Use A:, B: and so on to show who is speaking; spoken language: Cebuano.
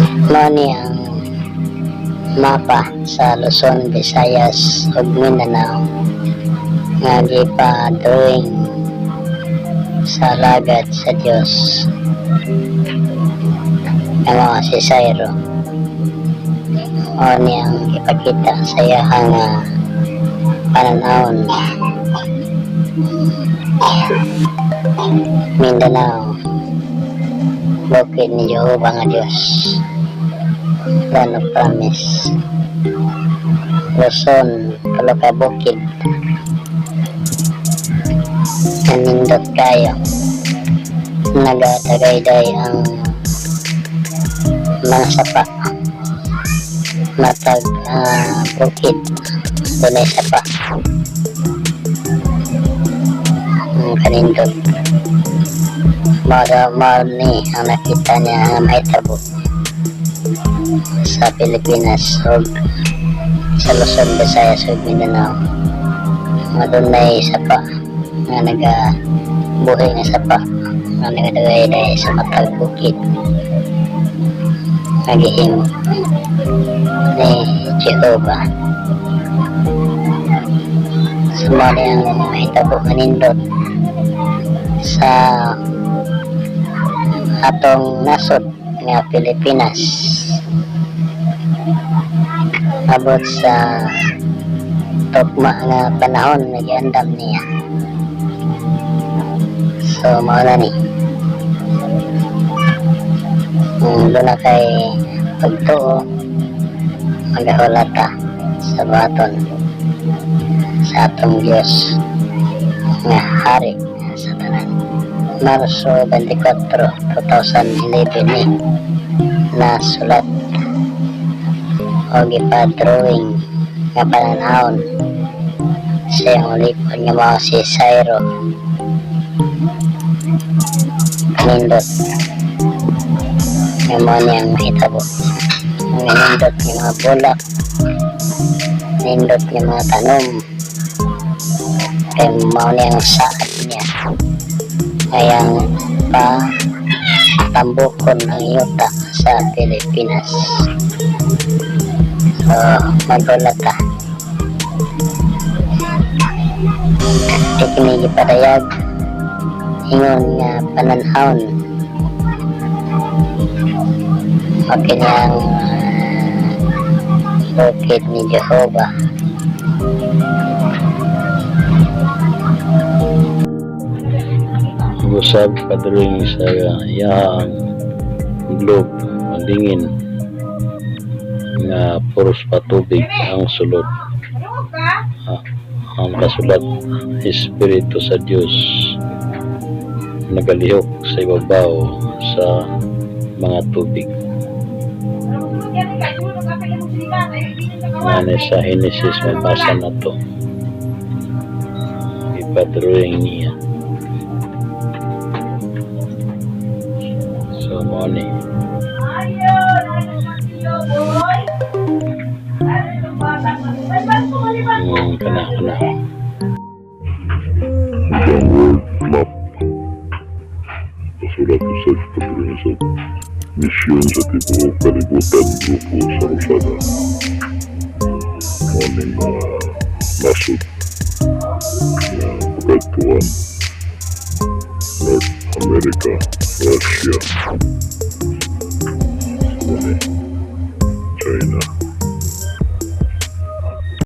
A: Mao ni ang mapa sa Luzon, Visayas ug Mindanao nga gipa-drawing sa alagad sa Dios nga mao si Syro. Mao ni ang ipakita sa iyahang pananawon. Mindanao, bukid ni Jehovah nga Dios, Land of Promise. Luzon, tulo ka bukid. Nanindot kayo. Nagadagayday ang mga sapa. Matag bukid, dunay sapa. Ang kanindot. Mao ni ang nakita niya nga mahitabo sa Pilipinas ug sa Luzon, Visayas ug Mindanao. Nga dunay sapa nga nagabuhi nga sapa nga nagadagayday sa matag bukid nga gihimo ni Jehovah. So mao ni ang mahitabo nga nindot sa atong nasod nga Pilipinas abot sa tugma nga panahon nga giandam niya. So mao na ni. Kung duna kay pagtuo, magahulata sa buhaton sa atong Diyos nga hari sa tanan. Marso 24, 2011 ni nasulat o gipa-drawing nga pananawon sa iyang ulipon nga mao si Syro. Nindot nga mao niyang mahitabo nga nindot nga mga bulak, nindot nga mga tanom, kay mao niyang saad niya ngayang pa tambukon ang yuta sa Pilipinas. So magulat ta. Di kini gipadayag ingon nga pananawon o kini ang bukid ni Jehovah.
B: Usab padring sa iyang globe mandingin nga puros pa tubig ang sulod. Ang kasulat, Espiritu sa Dios nagalihok sa ibabaw sa mga tubig. Ngani sa Genesis mabasa na to. Ipadrawing niya. So mao ni. Kana kana.
C: Ang world map. Pasulat usab padring sa misyon sa tibuok kalibutan, grupo sa Rosada. Mao ning mga nasod nga pagkadtuan: North America, Russia, mao ni China.